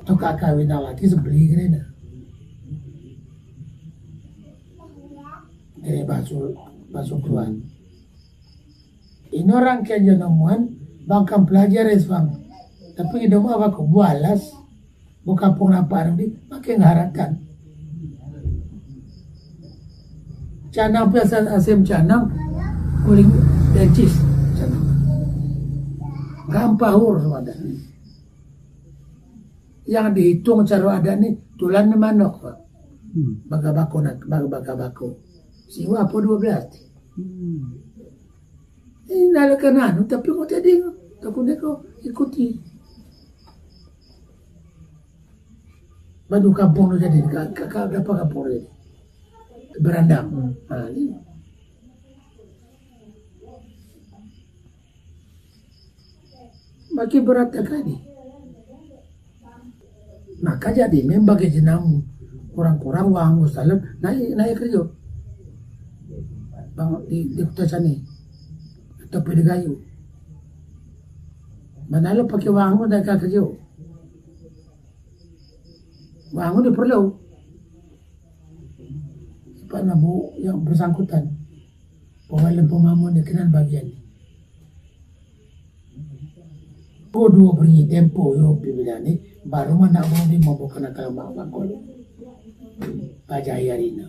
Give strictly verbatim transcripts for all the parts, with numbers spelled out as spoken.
Teuka kawin anak laki seubli keu na. Dari basu, basu tuan. Inoe urang keu jeunomuan bang kan peulajar es bang. Tapi idomu apa keu bualas. Bukan pun apa nanti makin harapkan. Canang biasa asem canang kuling dencis canang. Gampang hur semua dah. Yang dihitung cara adat ni tulan ni manok, Pak. Hmm. Baga bako nak, baga, baga bako. Siwa apa dua belas? Hmm. Ini nak kena anu, tapi mau jadi, takut dia kau ikuti. Banyak kampung tu jadi, ka, ka, ka, berapa kampung tu jadi? Berandam. Hmm. Ha, ni. Makin berat kali. Maka jadi memang bagi jenang kurang-kurang wang musalem naik naik kerja. Bang di, di Kota Sani atau Pede Gayu. Mana lo pakai wang naik kerja. Wang udah perlu. Siapa nabu yang bersangkutan. Pokoknya lempung mamun dia kenal bagian ni. Ko dua beri tempo yo pimpinan ni baru mana mau di mau bukan akal mak bakol. Pajaya rina.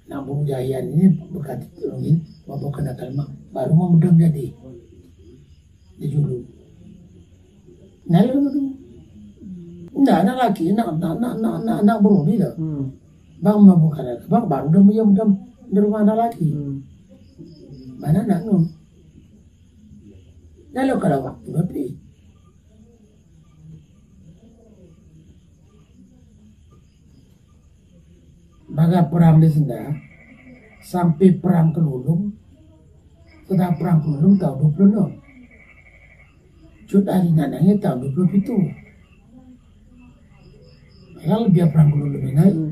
Nak bujaya ini berkati terungin mau bukan akal mak baru mau mudam jadi. Di dulu. Nah, itu tu. Ndak, anak laki, nak, nak, nak, nak, nak, nak beruni dah. Hmm. Bang mau bukan akal, bang baru dah mudam, mudam di rumah anak laki. Hmm. Mana nak ngom? Lalu kalau waktu tapi Bagai perang di Sunda, sampai perang Kelulung, seudang perang Kelulung tahun dua puluh enam. Cut Aringan nyan tahun dua puluh pitu. Padahal biar perang Kelulung ini, hmm,